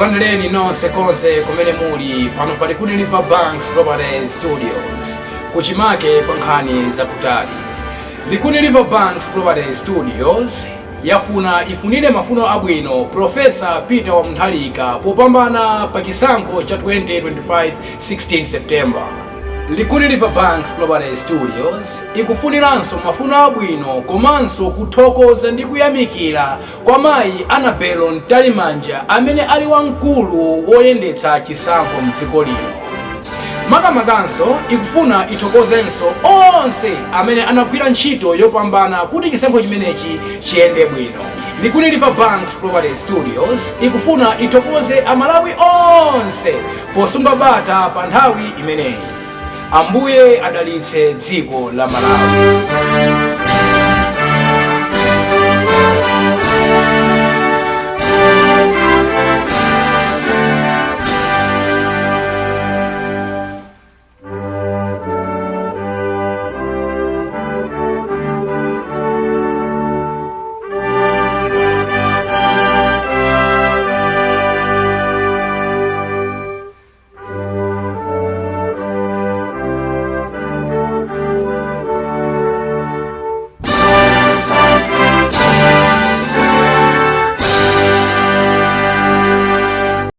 Tikulandireni nonse konse kumene muli pano pa Likuni River Banks Property Studios, kuchimake kwa nkhani zakutali. Likuni River Banks Property Studios yafuna ifunire mafuno abwino Profesa Peter wa Mutharika popambana pa chisankho cha 2025 16 September. Likuni River Banks Property Studios ikufuniranso mafuno abwino komanso kuthokoza ndi kuyamikira kwa Mayi Annabel Mtalimanja amene ali wamkulu woyendetsa chisankho mdziko lino. Makamakanso ikufuna ithokozenso onse amene anagwira ntchito yopambana kuti chisankho chimenechi chiyende bwino. Likuni River Banks Property Studios ikufuna ithokoze Amalawi onse posunga bata pa nthawi imeneyi. Ambuye adalitse dziko la Malawi.